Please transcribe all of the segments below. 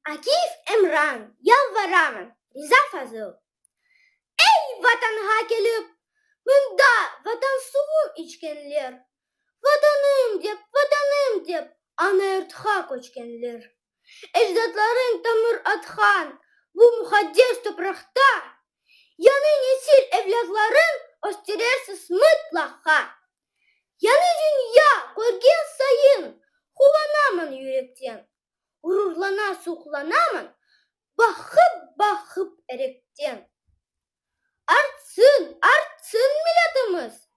Akif Emran, Yalvaramın, Riza Fazıl. Ey, Vatanğa kelip, mında Vatan suvun içkenler, Vatanım dep, Vatanım dep, ana yurtqa köçkenler! Ecdatlarıñ tamır atqan bu muqaddes topraqta yañı nesil evlâtların östürersiz mıtlaqa. Yañı dünya körgen sayın quvanaman yürekten, Ğururlana suqlanaman baqıp-baqıp erekten. Artsın, artsın milletimiz,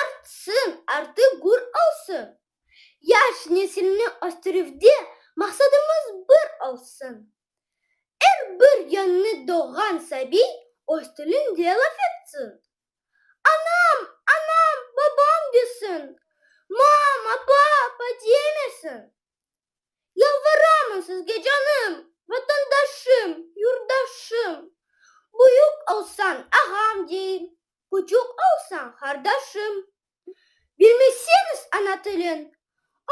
artsın, artı gür olsun, Yaş nesilni östürüvde maqsadımız bir olsun. Er bir yañı doğğan sabiy öz tilinde laf etsin. Anam, anam, babam desin, mama, papa demesin. Yalvaramın sizge, canım, vatandaşım, yurtdaşım, Büyük olsañ ağam deyim, küçük olsañ qardaşım. Bilmeseñiz ana tilin,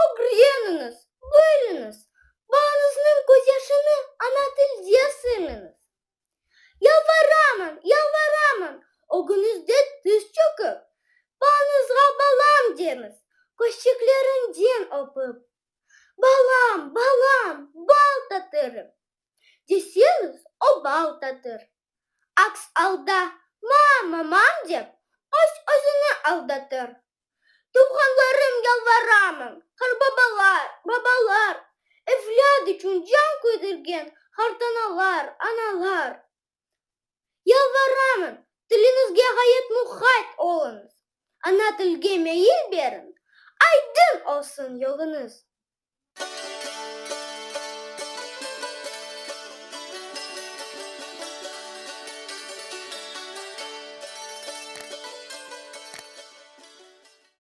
ögreniñiz, biliñiz, Balañıznıñ közyaşını ana tilde siliñiz. Yalvaramın, yalvaramın, ögüñizde tiz çökip, Balañızğa balam deñiz, közçiklerinden öpip. Balam, balam, bal tatırım, deseñiz, o bal tatır. Aks alda mama, mam dep, öz-özüni aldatır. Tuvğanlarım, yalvaramın, qartbabalar, babalar, evlât içün can küydirgen qartanalar, analar! Yalvaramın, tiliñizge ğayet muqayt oluñız, ana tilge meyil beriñ, aydın olsun yoluñız!